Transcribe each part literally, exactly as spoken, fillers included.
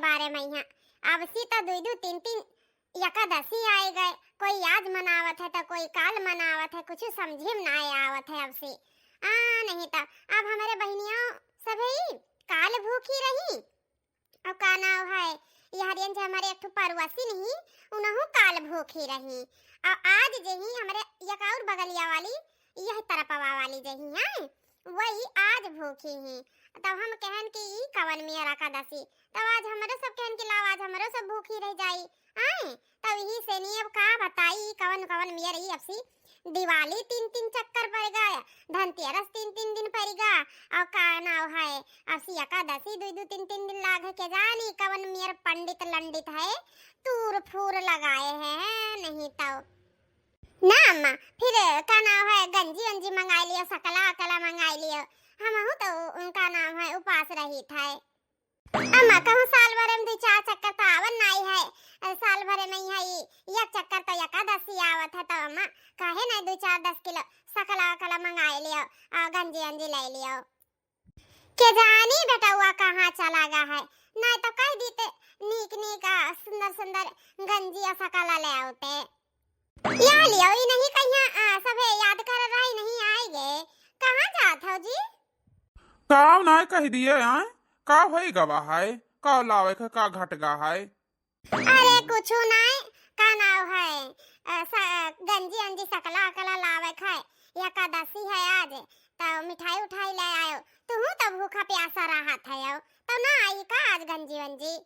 बारे मइहाँ। अब सी त दुइ दुइ तीन तीन एकादशी आइ गए, कोई आज मनावत है त कोई काल मनावत है, कुछ समझे में नाहीं आवत है अब सी। आ, नहीं त अब हमरे बहिनिया सभे काल भूखी रही। अउ का नाव है, यहरियन जे हमरे एक ठो पड़ोसी नहीं, उनहु काल भूखी रही। अउ आज जे ही हमरे एक और बगलिया वाली, यह तरपवा वाली जे ही हैं, वही आज भूखी ही। तब हम कहन कि ई कवन मेर एकादशी, तब आज हमरो सब कहन कि लाव आज हमरो सब भूखी रह जाई। आए, तब यही से नहीं अब का बताई, कवन कवन मेर ई अब सी दिवाली तीन तीन चक्कर पड़ गया, धनतेरस तीन तीन दिन पड़ गया, अउ का नाव है, अब सी एकादशी दुइ दुइ तीन तीन दिन लाग है, के जानी कवन मेर पंडित लंडित है, तूर फूर लगाए हैं, नहीं तो। ना अम्मा, फिर का नाव है, गंजी वंजी मंगाई लियो, सकला अकला मंगाई लियो, हमहू तो उनका नाव है उपास रही था। अम्मा, कहूँ साल भरे में दुइ चार चक्कर तो आवन नाई है। अ, साल भरे में यहाँ ई एक चक्कर तो एकादशी आवत है, तो अम्मा, काहे नाई दुइ चार दस किलो सकला वकला मंगाए लियो, अ, गंजी अंजी ले लियो। के जानी बेटउआ कहाँ चला गा है, नाई तो कह दीते नीक नीक, अ, सुंदर सुंदर गंजी अ सकला ले आवते। या लियो, ई नहीं कहिया, आ, सभे याद कर रही नहीं आएगे। कहाँ जात हो जी? काव नाय कह दिए आए? का होई गवा है? का लावे के, का घट गा है? अरे कुछ नाय, का नाव है? अ, स-, गंजी अंजी सकला अकला लावे के है। एकादशी है आज, तो मिठाई उठाई ले आयो। तुहू तो भूखा प्यासा रहत है, तो ना आई का आज गंजी वंजी?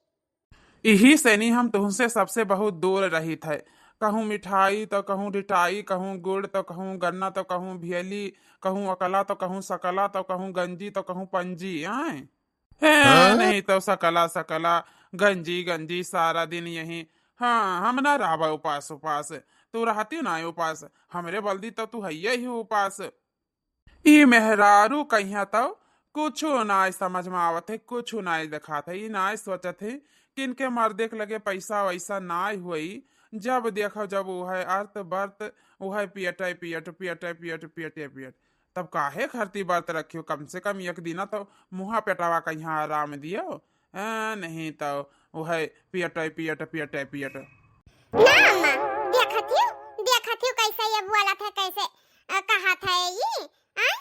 इही सेनी हम तुहसे सबसे बहुत दूर रहित है। कहूँ मिठाई तो कहूँ रिटाई, कहूँ गुड़ तो कहूँ गन्ना तो कहूँ भेली, कहूँ अकला तो कहूँ सकला तो कहूँ गंजी तो कहूँ पंजी, आय? हे, हाँ? नहीं तो सकला, सकला, गंजी, गंजी, सारा दिन यही। हाँ, हम ना रहबा उपास, उपास। तू रहती ना उपास, हमरे बलदी तो तू हइये ही उपास। ई मेहरारू कहिया तउ कुछु नाय समझ में आवत है, कुछु नाय देखात है। ई नाय सोचत है कि इनके मर्दे के लगे पैसा वैसा नाय होई। जब देखो जब उहै अर्त बर्त, उहै पियटै पियट, पियटै पियट, पियटै पियट। तब काहे खरती बर्त रखियो? कम से कम एक दिना तउ मुँहा पेटवा कहिया आराम दियो। आ, नहीं तउ उहै पियटै पियट, पियटै पियट। ना अम्मा, देखत हियो, देखत हियो कैसे ये बोलत है, कैसे, अ, कहत है ई, आय?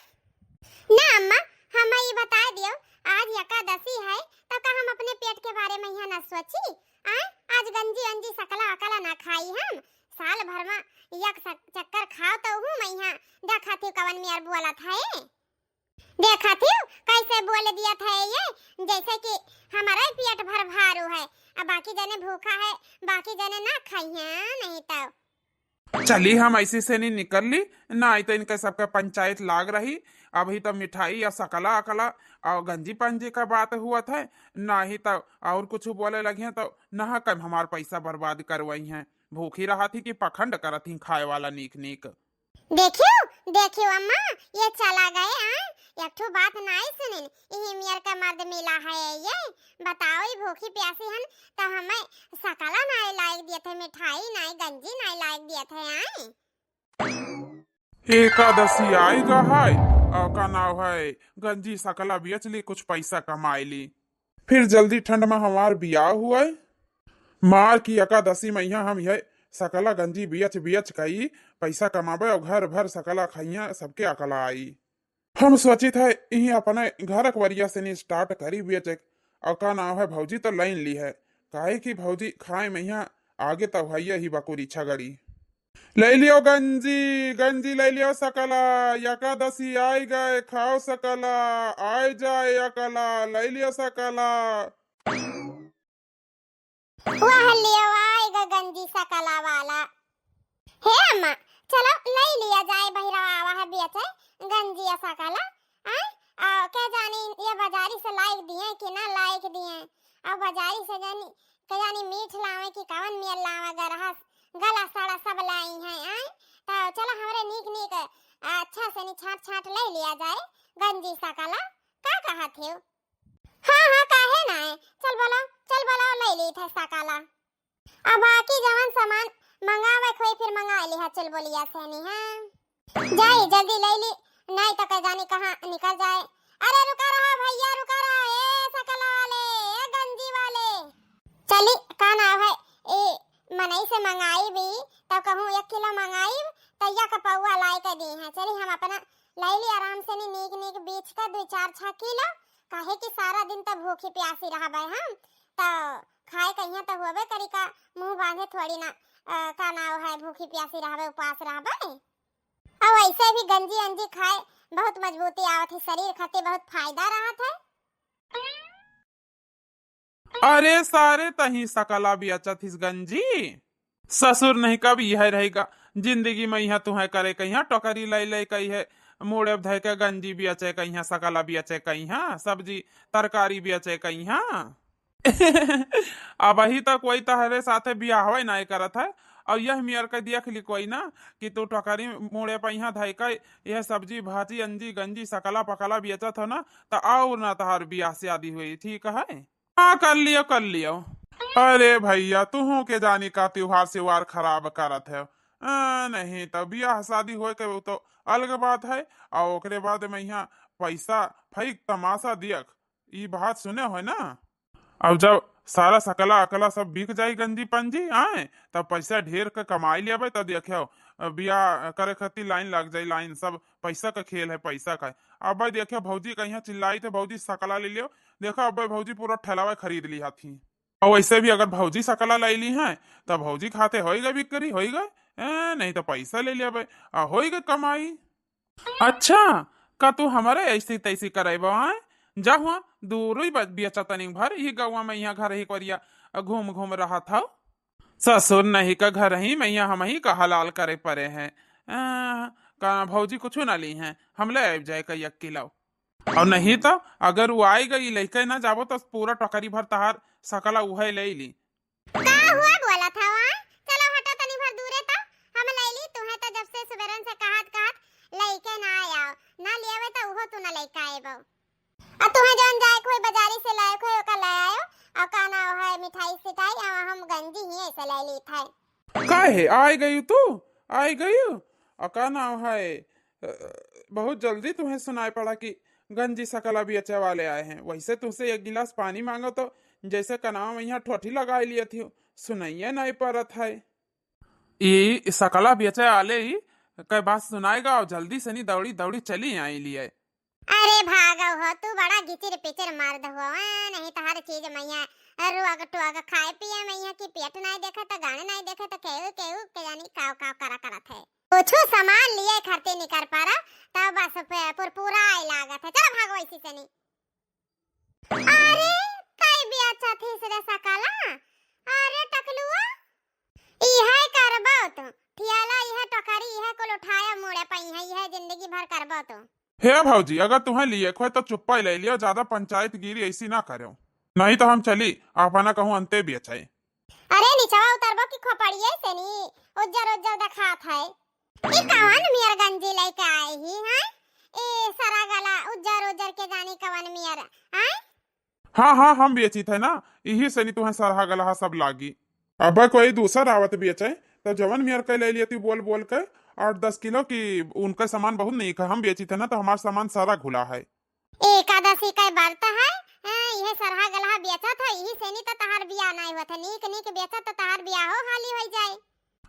ना अम्मा, हम ई बताए दियो, आज एकादशी है, तो का हम अपने पेट के बारे में यहाँ ना सोची? आय? आज गंजी अंजी सकला अकला ना खाई हम, साल भर में एक सक-, चक्कर खाओ तो हूँ मैं यहाँ देखत हियो कवन मेर बोलत है। देखत हियो, कैसे बोल दियत है ये, जैसे कि हमारा ही पेट भर भारू है, अब बाकी जने भूखा है, बाकी जने ना खाइहैं, नहीं तो। चली, हम ऐसी से नहीं निकल ली, नाहीं तो इनका सबका पंचायत लाग रही। अभी तो मिठाई या सकला अकला और गंजी पंजी का बात हुआ था, नाहीं तो और कुछ बोले लगी हैं तो ना कम हमार पैसा बर्बाद करवाई हैं। भूखी रहत ही कि पखंड करत ही खाए वाला नीक नीक। देखियो, देखियो अम्मा, ये चला गए, आय, एक ठो बात नाई सुनिन, इही मेर का मर्द मिला है ये, बताओ, ई भूखी प्यासी हन, त हमें सकला नाई लाइक दियत है, मिठाई नाई, गंजी नाई लाइक दियत है, आय। एकादशी आइ गा है, और का नाव है, गंजी सकला बेच ली, कुछ पैसा कमाई ली। फिर जल्दी ठंड में हमार बियाह हुआ है। मार की एकादशी में यहाँ हम यह सकला गंजी बेच बेच कई पैसा कमाबे और घर भर सकला खइया सबके अकला आई। हम सोचित है यही अपने घर अकबरिया से नहीं start करी बेचे, और का नाव है भौजी तो लाइन ली है, काहे कि भौजी खाए में यहाँ आगे तो भैया ही बकुरी छगड़ी। ले लियो गंजी, गंजी ले लियो सकला, एकादशी आइ गए, खाओ सकला, आइ जाए अकला, ले लियो सकला। वह लियो आइ गए गंजी सकला वाला। हे अम्मा, चलो ले लिया जाए, बहिरा आवा है बेचे गंजी या सकला। आय, आ, के जानी ये बाजारी से लाइक दिए कि ना लाइक दिए। अब बाजारी से जानी, के जानी मीठ लावे कि कवन मेल लावे, गरहस, गला सड़ा सब लाई हैं, आय। तो चलो हमरे नीक नीक, आ, अच्छा से नी छांट छांट ले लिया जाए गंजी सकला। का कहत हो? हाँ, हाँ, काहे ना है? चल बोलो, चल बोलो, ले ली थे सकला। अब बाकी जवन सामान मंगावे के होई, फिर मंगा लिहा चुलबुलिया से नी, हाँ। जाई, जल्दी ले ली, नाई तो के जानी कहाँ निकल जाए। अरे रुका रहा भैया, रुका रहा, ए सकला वाले, ए गंजी वाले। नहीं से मंगाई भी, तब कहूँ एक किलो मंगाई, तैया का पौआ लाए के दी है। चली हम अपना लैली आराम से नी, नीक नीक बीछ का दुइ चार छह किलो, काहे कि सारा दिन त भूखी प्यासी रहबे हम, त खाए कहिया त होबे करी का, मुँह बांधे थोड़ी ना, अ, का नाव है, भूखी प्यासी रहबे, उपास रहबे। और वैसे भी गंजी अंजी खाए बहुत मजबूती आवत है, शरीर खातिर बहुत फायदा रहत है। अरे सारे, तही सकला बेचत हिस गंजी? ससुर नहीं, कब यह रहेगा जिंदगी में, यहाँ तुहे करे कहिया टोकरी लई लई कही है, मुड़े धै के गंजी बेचे कहिया, सकला बेचे कहिया, सब्जी तरकारी बेचे कहिया। अबही तक कोई तहरे साथे बियाहवे नाई करत है, और यह मियर के देख ली कोई ना कि तू टोकरी मुड़े पहिया धै के यह सब्जी भाजी अंजी गंजी सकला पकला बेचत हो ना, त और ना तहार बियाह शादी हुई, ठीक है? हाँ, कर लियो, कर लियो। अरे भैया, तुहू के जानी का त्योहार सेवार खराब करत है। आ, नहीं तो बियाह शादी होए के वो तो अलग बात है, और ओकरे बाद में यहाँ पैसा फैक तमाशा दियक, ई बात सुने हो ना। अब जब सारा सकला अकला सब बिक जाई गंजी पंजी, आए, तब पैसा ढेर के कमाई लेबे, तब देखियो, बियाह करे खातिर लाइन लग जाई, लाइन, सब पैसा का खेल है, पैसा का है। अब भाई देखियो, भौजी कहिया चिल्लाई थे, भौजी सकला ले लियो, देखो अब भाई भौजी पूरा ठेलावा खरीद ली हाथी। और वैसे भी अगर भौजी सकला लाई ली हैं, तब भौजी खाते होई गए बिक्री, होई गए, ए, नहीं तो पैसा ले लेबे, आ होई गए कमाई। अच्छा, का तू हमरे ऐसी तैसी करेबो, आए? जा हुआ, दूर ही ब-, बेचा तनी भर, ई गौवा में यहाँ घर ही कोरिया घूम घूम रहत हौ। ससुर नहीं का घर ही में यहाँ हम ही का हलाल करे परे हैं। आ, का भौजी कुछ ना ली हैं, हम ले आइब जाए का एक किलो। और नहीं तो अगर वो आई गई लइके ना जाबो तो पूरा टोकरी भर तहार सकला उहे ले ली। का हुआ बोलत हवा? चलो हटो तनी भर दूरे तो, हम ले ली। तुहे तो जब से सुबेरन से कहत कहत लइके ना आयो, ना लियावे तो उहो तू ना लइके आएबो। आ तुहे जौन जाए के होई बाजारी से लाए के होई ओका ले आयो, और का नाव है मिठाई सिठाई, और हम गंजी ही ऐसे ले ली थे। काहे आए गई तू? आए गई? और का नाव है, अ, बहुत जल्दी तुम्हें सुनाई पड़ा कि गंजी सकला बेचे वाले आए हैं। वैसे तुमसे एक गिलास पानी मांगो तो जैसे कनावा में यहाँ ठोठी लगाए लिए थी, सुनाइए नहीं पड़त है। ई सकला बेचे वाले ही कई बात सुनाएगा और जल्दी से नहीं दौड़ी दौड़ी चली आई लिए। अरे भागो हो, तू बड़ा गिचिर पिचिर मर्द हो, आ, नहीं तो हर चीज मैया रुअग टुअग खाए पिए मैया की पेट नहीं देखे तो गाने नहीं देखे तो केहू केहू के जानी काव काव करा करत है। कुछ सामान लिए खर्चे निकर पड़ा, तब बस पे पुरपुराए लागत है। चलो भागो इसी से नहीं। अरे, कई बेचत हिस रे सकला? अरे टकलुआ, इहे करबो तू, ठियाला इहे टोकरी इहे कुल उठाया मुड़े पई है, इहे जिंदगी भर करबो तू। हे भौजी, अगर तुम्हें लिए खोए तो चुप्पा ही ले लियो, ज्यादा पंचायतगिरी ऐसी ना करो, नहीं तो हम चली अपना कहूँ अंते बेचे। अरे निचवा उतरबो कि खोपड़िए से नी उज्जर उज्जर देखात है। ई कवन मियर गंजी लइके आए ही हैं? ए सरा गला उज्जर उज्जर के जानी कवन मियर, हैं? हाँ, हाँ, हम बेचित है ना, इही से नी तुहें सरहा गलहा सब लागी। अब कोई दूसर आवत बेचे, तो जवन मियर के ले लियती बोल बोल के आठ दस किलो की उनका सामान बहुत नीक है, हम बेचित है ना, तो हमार सामान सारा घुला है। एकादशी का व्रत है, हैं, इहे सरहा गलहा बेचत है, इही से नी तो तहार बियाह नाई होत है, नीक नीक बेचत तो तहार बियाह हो हाली होई जाए।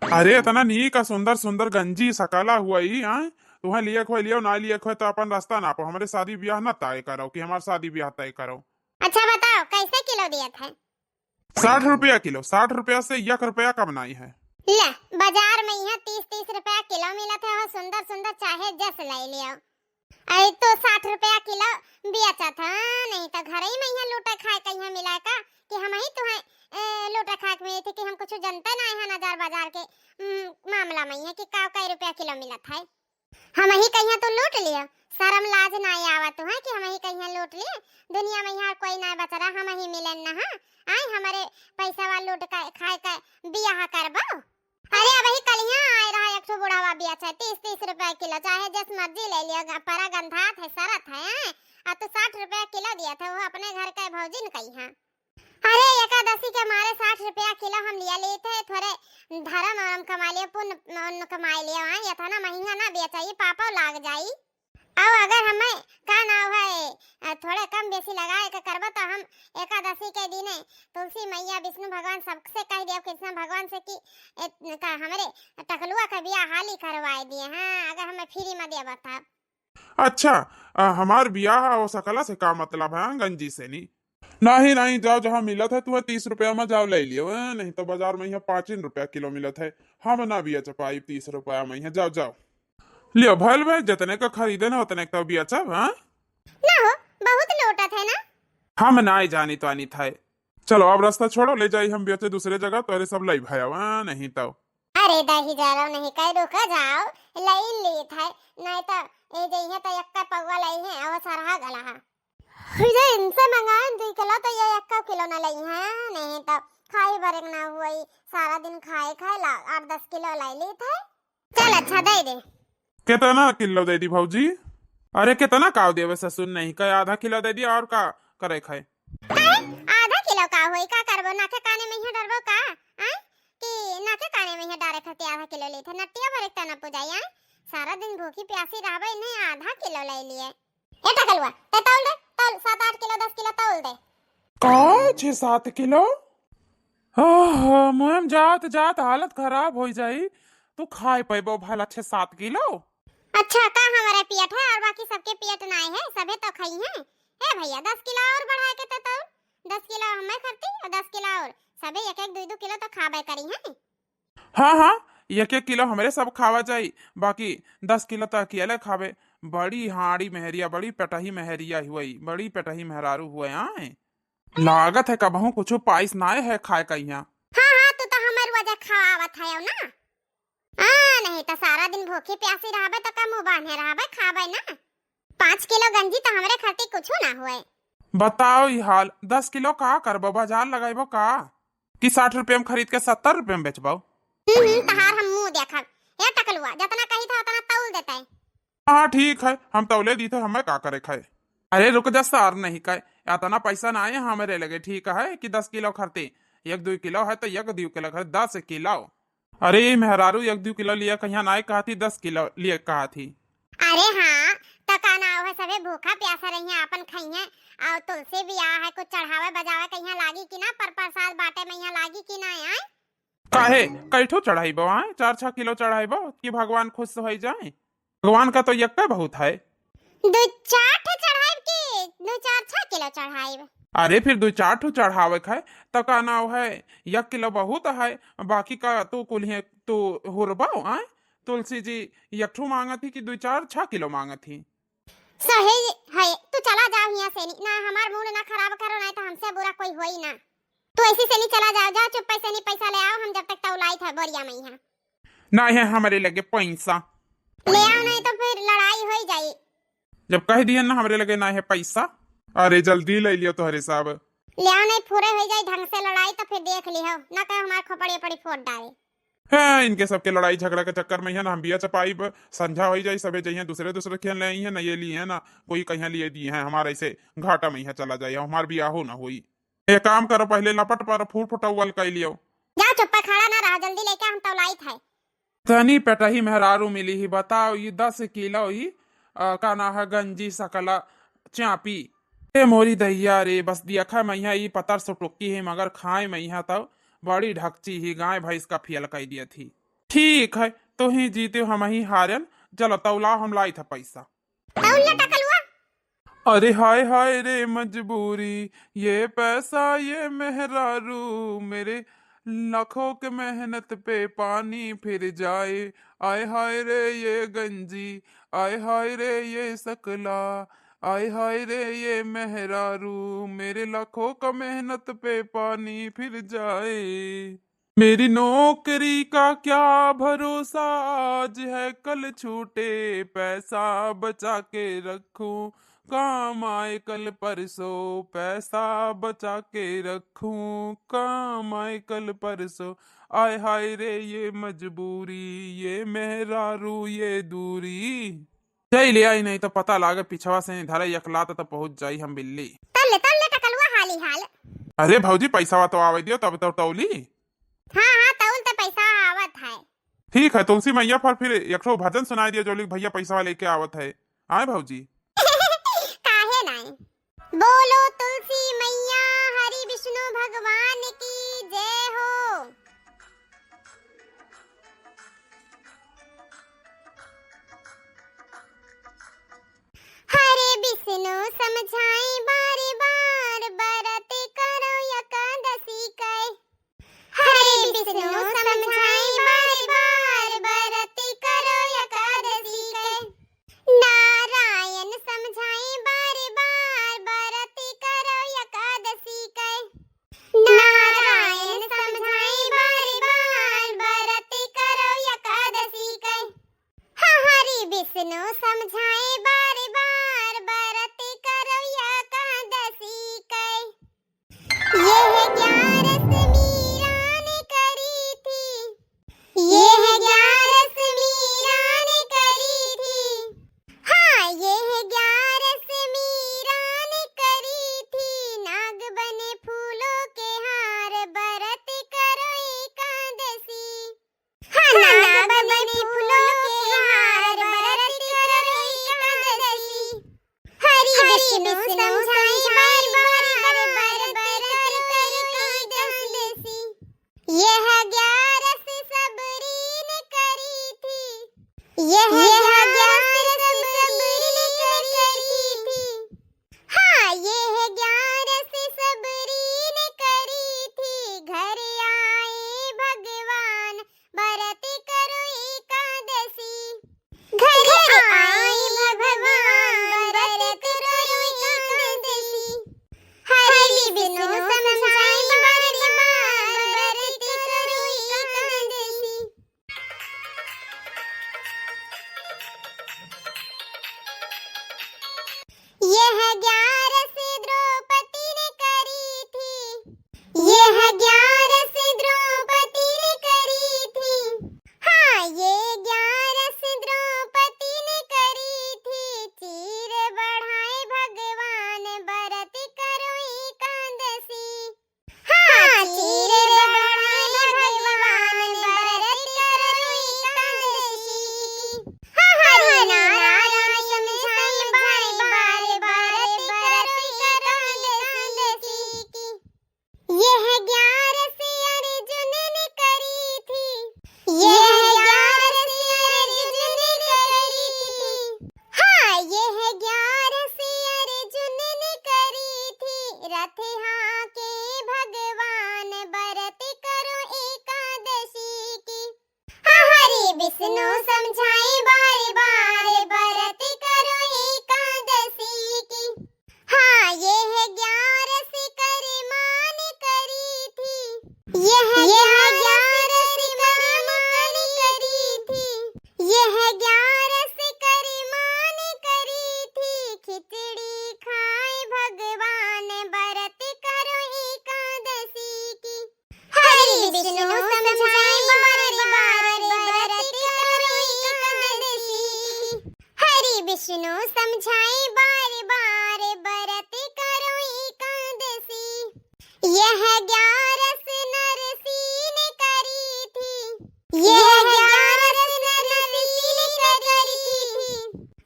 अरे, इतना नीक आ सुंदर सुंदर गंजी सकला हुआ ही, आय? तुहें लिए खोए लियो, ना लिए खोए तो अपन रास्ता नापो, हमरे शादी ब्याह ना तय करो कि हमार शादी ब्याह तय करो। अच्छा बताओ, कैसे किलो दियत है? साठ रुपया किलो, साठ रुपया से एक रुपया कम नाई है। ले, बाजार में यहाँ तीस तीस रुपया किलो मिलत है, और सुंदर सुंदर चाहे जस ले लियो। अरे तो साठ रुपया किलो बेचत है, नहीं तो घर ही में यहाँ लूटे खाए कहीं मिला का कि हम ही तुहें, ए, लूटे खाए के मिले थे कि हम कुछ जनते ना है ना जार बाजार के, उम, मामला में है कि का कई रुपया किलो मिलत है। हम ही कहीं तो लूट लियो, शर्म लाज ना आवा तुहें कि हम ही कहीं लूट लिए। दुनिया में यहाँ कोई ना बच रहा, हम ही मिलन ना है। आए हमारे पैसा वाला लूट का खाए का बियाह करबो। अरे, अबही कलिया आए रहा एक ठो बुढ़ावा बेचे, तीस तीस रुपया किलो, चाहे जस मर्जी ले लियो, ग-, परा गंधात है, सरत है, हैं? आ तू साठ रुपया किलो दियत है, वो अपने घर के भौजी न कही है। अरे, एकादशी के मारे साठ रुपया किलो हम लिया लेते हैं, थोड़े धर्म और कमा लियो, पुण्य, पुण्य कमाई लियो, हैं? ये इतना महंगा ना बेचा, ये पापो लाग जाई। अब अगर हमें का नाव है, अ, थोड़े कम बेसी लगाए के करबो तो हम एकादशी के दिन ने, तुलसी मैया, विष्णु भगवान, सबसे कह दिया कृष्ण भगवान से कि ए, का हमरे टकलुआ का बियाह हाली करवाए दिए। हाँ, अगर हमें फ्री में दिया बता। अच्छा, अ, हमार बियाह और सकला से का मतलब है, हाँ, गंजी से नी? नहीं, नहीं, जाओ, जहाँ मिलत है तुम्हें तीस रुपया में, जाओ ले लियो, ए, नहीं तो बाजार में यहाँ पाँच रुपया किलो मिलत है, हम ना बिया चपाई तीस रुपया में यहाँ, जाओ, जाओ। लियो, भल भाई, जितने का खरीदे ना, उतने का तो बिया चप, हाँ? ना हो, बहुत लोटत है ना? हम ना जानी तो आनी था। चलो, अब रास्ता छोड़ो, ले जाई हम बिया दूसरे जगह, तोरे सब लई भाई, हाँ, नहीं तो। अरे दही जरो नहीं कह, रुक जाओ, लई ली था, नहीं तो ए जइहे तो एक्का पौवा लई है, वो सरहा गला है। ये इनसे मंगाए दुई किलो, तो ये एक्का किलो ना लई है, नहीं तो खाई बरेक ना हुई, सारा दिन खाए खाए ला आठ दस किलो लई ली थे। चल अच्छा, दे दे। कितना किलो दे दी भौजी? अरे कितना काव देवे ससुर, नहीं कहे आधा किलो दे दी, और का करे खाए? काहे? आधा किलो का होई, का करबो? नाके काने में ही डरबो का? आय? कि नाके काने में ही डारे खातिर आधा किलो लेते, नटिया भरे तना पुजाई, आय? सारा दिन भूखी प्यासी रहबे, नहीं आधा किलो ले लिए। ए टकलुआ, ते तौल दे, तौल, सात आठ किलो, दस किलो तौल दे। का, छह सात किलो? आह, मुँह में जात जात हालत खराब हो जाई। तू खाए पैबो भला छह सात किलो? अच्छा, का हमारे पेट है और बाकी सबके पेट नाय है, सभे तो खाई हैं। ए भैया, दस किलो और बढ़ा के तो तौल, दस किलो हमें खरती और दस किलो और, सभे एक एक दुई दो किलो तो खाबे करी हैं। हाँ, हाँ, एक एक किलो हमरे सब खावा जाई, बाकी दस किलो तो अकेले खाबे। बड़ी हाड़ी मेहरिया, बड़ी पेटही मेहरिया हुई, बड़ी पेटही मेहरारू हुए आए। लागत है कबहूँ कुछ पाइस नाय है खाए का यहाँ। हाँ, हाँ, तू तो हमर वजह खवावत है ना। हाँ, नहीं तो सारा दिन भूखी प्यासी रहबे तो का मुँह बांधे रहबे, खाबे ना। पाँच किलो गंजी तो हमरे खातिर कुछ ना हुए। बताओ ई हाल, दस किलो का करबो, बाजार लगाइबो का? कि साठ रुपये में खरीद के सत्तर रुपये में बेचबो? हम्म, हम्म, तहार हम मुँह देखब। ए टकलुआ, जितना कही था उतना तौल देते। हाँ, ठीक है, हम तौले दी थे, हमें का करे खाए। अरे रुक जा सार, नहीं खाए, इतना पैसा ना आए हमरे लगे, ठीक है कि दस किलो खरती, एक दुई किलो है तो एक दुई किलो खरती, दस किलो। अरे ई मेहरारू एक दुई किलो लिए कहिया ना कहा थी, दस किलो लिए कहा थी। अरे हाँ, तो का नाव है, सभे भूखा प्यासा रही हैं, आपन खाई हैं, और तुलसी बियाह है, कुछ चढ़ावे बजावे कहिया लागी कि ना, पर प्रसाद बाटे में यहाँ लागी कि ना आए? काहे, कई ठो चढ़ाइबो आए? चार छह किलो चढ़ाइबो कि भगवान खुश हो जाए? भगवान का तो यक्का बहुत है। दो चार ठो चढ़ाइब कि दो चार छह किलो चढ़ाइब? अरे फिर दो चार ठो चढ़ावे के है, तो का नाव है, एक किलो बहुत है, बाकी का तू कुल्हे तू हुरबो, आए? तुलसी जी एक ठो मांगत ही कि दो चार छह किलो मांगत ही? सही है, तू चला जाओ यहाँ से, नहीं ना हमार मूड ना खराब करो, नहीं तो हमसे बुरा कोई होई ना। तू ऐसी से नहीं चला जाओ, जाओ चुप्पे से नहीं पैसा ले आओ, हम जब तक तौलाई था बोरिया में यहाँ। ना है हमारे लगे पैसा। ले आओ, नहीं तो फिर लड़ाई हो ही जाई। जब कह दिए ना हमरे लगे ना है पैसा। अरे जल्दी ले लियो तोहरे सब। ले आओ, नहीं फुरे हो जाई ढंग से लड़ाई, तो फिर देख लिहो, ना कहो हमार खोपड़ी ओपड़ी फोड़ डाले। है, इनके सबके लड़ाई झगड़ा के चक्कर में है ना हम बिया चपाई ब-, संझा हो जाई, सबे जइहे दूसरे दूसरे खेल ले आई है ना, ये लिए है ना, कोई कहीं लिए दिए हैं, हमारे ऐसे घाटा में है चला जाए, हमार बियाहो ना होई। एक काम करो, पहले लपट पर फूट फुटौवल कर लियो। जाओ चुप्पा खड़ा ना रहो, जल्दी लेके हम तौलाइत है। तनी पेटही मेहरारू मिली ही, बताओ, ई दस किलो ही, अ, का ना है, गंजी, सकला, चापी। ए मोरी दैया रे, बस दियखा मैया ई पतर सुटुक्की ही, मगर खाए मैया तब बड़ी ढकची ही, गाय भैंस का फियल कई दिया थी। ठीक है, तो ही जीते हम ही हारन, चलो तौला हम लाई था पैसा। तौल ले टकलुआ। अरे हाय हाय रे मजबूरी, ये पैसा ये मेहरारू, मेरे लाखों के मेहनत पे पानी फिर जाए। आय हाय रे ये गंजी, आय हाय रे ये सकला, आय हाय रे ये मेहरारू, मेरे लाखों का मेहनत पे पानी फिर जाए। मेरी नौकरी का क्या भरोसा, आज है कल छूटे, पैसा बचा के रखूं, काम आए कल परसों, पैसा बचा के रखूं, काम आए कल परसों। आय हाय रे ये मजबूरी, ये मेहरारू ये दूरी। जाई ले आई, नहीं तो पता लागे पिछवा से नहीं धरे एक लात तो पहुंच जाई हम बिल्ली। तल्ले, तल्ले टकलुआ हाली हाल। अरे भौजी, पैसा तो आवे दियो तब तो तौली। हाँ, हाँ, तौल ते पैसा आवत है। ठीक है, तुलसी मैया पर फिर एक ठो भजन सुनाई दियो, जोली भैया पैसा लेके आवत है। आए भौजी। काहे नहीं? बोलो तुलसी मैया हरि विष्णु भगवान की जय हो। हरे विष्णु समझाई बार बार, बरत करो एकादशी कै। हरे विष्णु समझाई बार बार, बरत करो एकादशी कै। नारायण समझाई बार बार, बरत करो एकादशी कै। नारायण समझाई बार बार, बरत करो एकादशी कै। हाँ, हरि विष्णु समझाई बार बार, बरत करो एकादशी कै। यह ग्यारस मीरा ने करी थी, यह ग्यारस मीरा ने करी थी। हाँ, यह ग्यारस मीरा ने करी थी, नाग बने फूलों के हार, बरत करो एकादशी। हाँ, नाग बने फूलों के हार, बरत करो एकादशी। हरि विष्णु समझाई बार बार, बरत करो एकादशी। यह ग्यारस सबरी ने करी थी, यह ग्यारस सबरी ने करी थी। हाँ, यह ग्यारस सबरी ने करी थी, घर आए भगवान, बरत करो एकादशी। घर आए भगवान, बरत करो एकादशी। हरि विष्णु समझाई बार बार, बरत करो एकादशी। यह ग्यारस द्रौपदी ने करी थी, यह ग्यारस द्रौपदी ने करी थी। हाँ, ये ग्यारस द्रौपदी ने करी थी, चीर बढ़ाए भगवान, बरत करो एकादशी। हाँ, चीर बढ़ाए भगवान, बरत करो एकादशी की। हाँ, हरि नारायण समझाई बार बार, बरत करो एकादशी की। यह ग्यारस अर्जुन ने करी थी, यह ग्यारस अर्जुन ने करी थी। हाँ, यह ग्यारस अर्जुन ने करी थी, रथ हाँके भगवान, बरत करो एकादशी की। हाँ, हरि विष्णु समझाई बार बार, बरत करो एकादशी की। हाँ, यह ग्यारस कर्मा ने करी थी, यह ग्यारस कर्मा ने करी थी, यह ग्यारस कर्मा ने करी थी, खिचड़ी खाए भगवान, बरत करो एकादशी की। हरि विष्णु समझाई बार बार, बरत करो एकादशी की। हरि विष्णु समझाई बार बार, बरत करो एकादशी। यह ग्यारस नरसी ने करी थी, यह ग्यारस नरसी ने करी थी।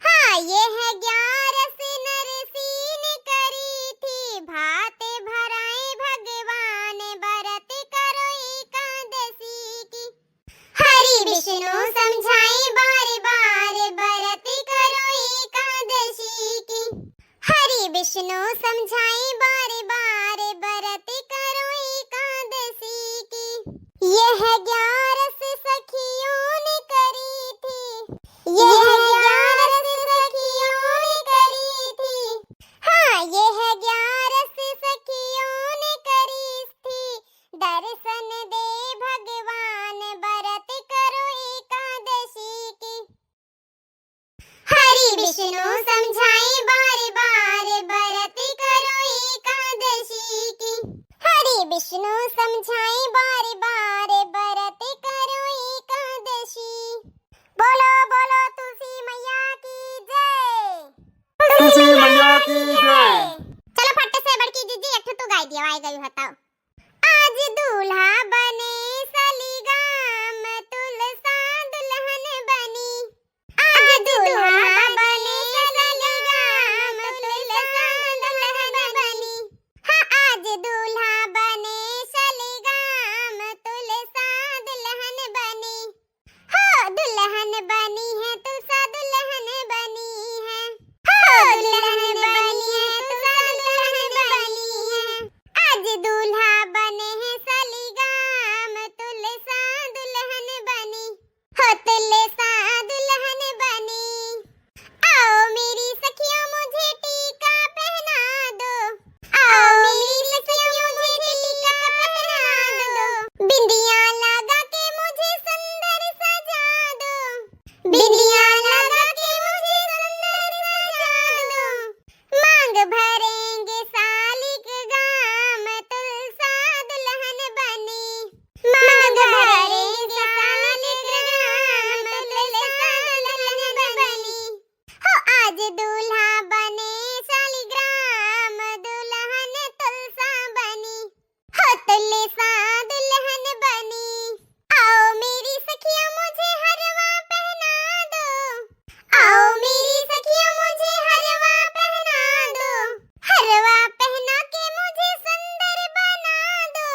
हाँ, यह ग्यारस नरसी ने करी थी, भात भराए भगवान, बरत करो एकादशी की। हरि विष्णु समझाई बार बार, बरत करो एकादशी की। हरि विष्णु समझाई बार बार, बरत करो एकादशी की। यह ग्यारस सखियों ने करी थी, यह ग्यारस सखियों ने करी थी। हाँ, यह ग्यारस सखियों ने करी थी, दर्शन दे भगवान, बरत करो एकादशी की। हरि विष्णु समझाई बार बार, बरत करो एकादशी की। हरि विष्णु समझाई बार बार, बरत करो एकादशी। बोलो बोलो तुलसी मैया की जय। तुलसी मैया की जय। चलो फट से बड़की जीजी एक ठो तू गाई दिया, आई गई बताओ। आज दूल्हा बने सलिगाम, तुलसा दुल्हन बनी। आज दूल्हा बने सलिगाम, तुलसा दुल्हन बनी। हाँ, आज दूल्हा बने शालिग्राम दुल्हन तुलसा बनी, हो तुलसा दुल्हन बनी। आओ मेरी सखियों मुझे हरवा पहना दो, आओ मेरी सखियों मुझे हरवा पहना दो, हरवा पहना के मुझे सुंदर बना दो,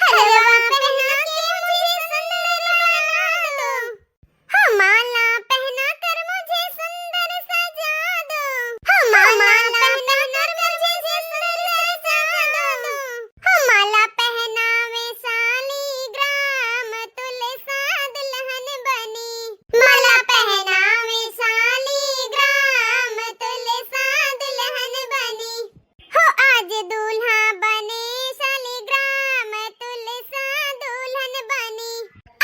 हरवा पहना के मुझे सुंदर बना दो। हो माला पहना कर मुझे सुंदर सजा दो, हो माला पहना कर मुझे सुंदर सजा दो। हो माला पहनावे शालिग्राम तुलसा दुल्हन बनी, माला पहनावे शालिग्राम तुलसा दुल्हन बनी। हो आज दूल्हा बने शालिग्राम तुलसा दुल्हन बनी।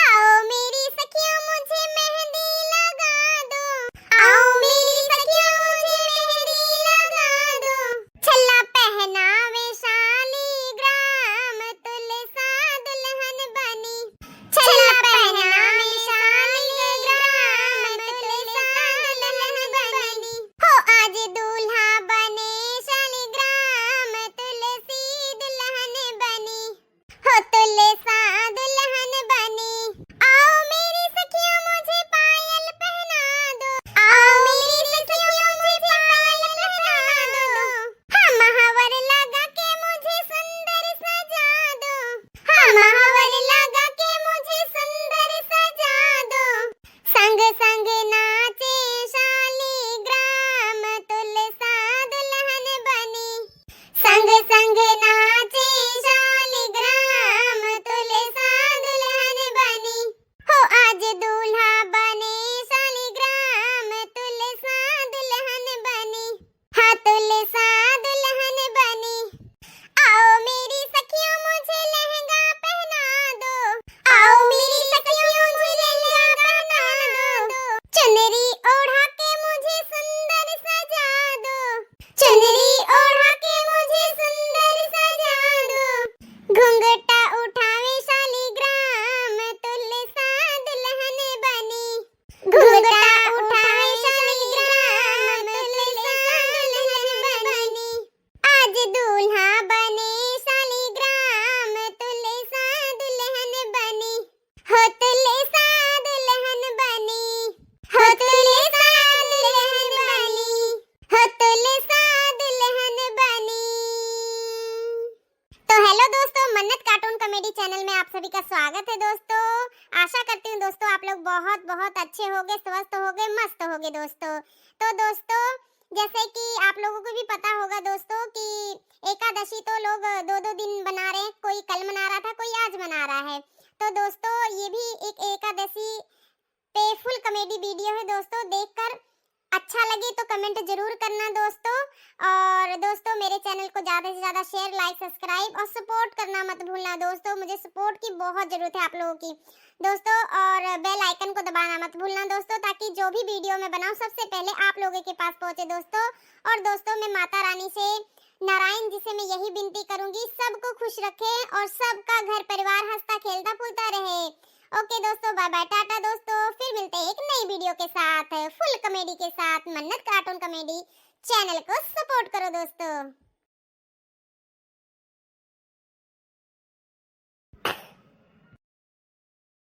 आओ मेरी सखियों मुझे मेहंदी लगा दो, आओ मेरी सखियों मुझे मेहंदी लगा दो। छल्ला पहनावे शालिग्राम तुलसा दुल्हन बनी, छल्ला पहनावे शालिग्राम तुलसा दुल्हन बनी। हो आज दूल्हा बने शालिग्राम तुलसी दुल्हन बनी, हो तुलसा दुल्हन बनी। आओ मेरी सखियों मुझे पायल पहना दो, आओ मेरी सखियों मुझे पायल पहना दो। हाँ महावर लगा के मुझे सुंदर सजा दो, हाँ महावर लगा के मुझे सुंदर सजा दो। संग संग नाचे शालिग्राम तुलसा दुल्हन बनी, संग संग नाचे शालिग्राम तुलसा दुल्हन बनी। हो आज दूल्हा बने शालिग्राम तुलसा दुल्हन बनी, हाँ तुलसा दुल्हन बनी। आओ मेरी सखियों मुझे लहंगा पहना दो, आओ मेरी सखियों मुझे लहंगा पहना दो। चुनरी ओढ़ा के मुझे सुंदर सजा दो, चुनरी ओढ़ा के मुझे सुंदर सजा दो। घुंघटा उठावे शालिग्राम तुलसा दुल्हन बनी, घुंघटा उठावे शालिग्राम तुलसा दुल्हन बनी। आज दूल्हा बने शालिग्राम तुलसा दुल्हन बनी, हो तुलसा दुल्हन बनी, हो तुलसा दुल्हन बनी, हो तुलसा दुल्हन बनी। तो हेलो दोस्तों, मन्नत कार्टून कॉमेडी चैनल में आप सभी का स्वागत है दोस्तों। आशा करती हूँ दोस्तों आप लोग बहुत बहुत अच्छे होगे, स्वस्थ होगे, मस्त होगे दोस्तों। तो दोस्तों जैसे कि आप लोगों को भी पता होगा दोस्तों कि एकादशी तो लोग दो दो दिन मना रहे हैं, कोई कल मना रहा था, कोई आज मना रहा है। तो दोस्तों ये भी एक एकादशी पे फुल कॉमेडी वीडियो है दोस्तों, देखकर अच्छा लगे तो कमेंट जरूर करना दोस्तों। और दोस्तों मेरे चैनल को ज़्यादा से ज़्यादा शेयर, लाइक, सब्सक्राइब और सपोर्ट करना मत भूलना दोस्तों, मुझे सपोर्ट की बहुत ज़रूरत है आप लोगों की दोस्तों। और बेल आइकन को दबाना मत भूलना दोस्तों, ताकि जो भी वीडियो मैं बनाऊँ सबसे पहले आप लोगों के पास पहुँचे दोस्तों। और दोस्तों मैं माता रानी से, नारायण जी से मैं यही विनती करूँगी, सबको खुश रखें और सबका घर परिवार हंसता खेलता फूलता रहे। ओके दोस्तों, बाय बाय, टाटा दोस्तों, फिर मिलते हैं एक नई वीडियो के साथ, फुल कॉमेडी के साथ। मन्नत कार्टून कॉमेडी चैनल को सपोर्ट करो दोस्तों।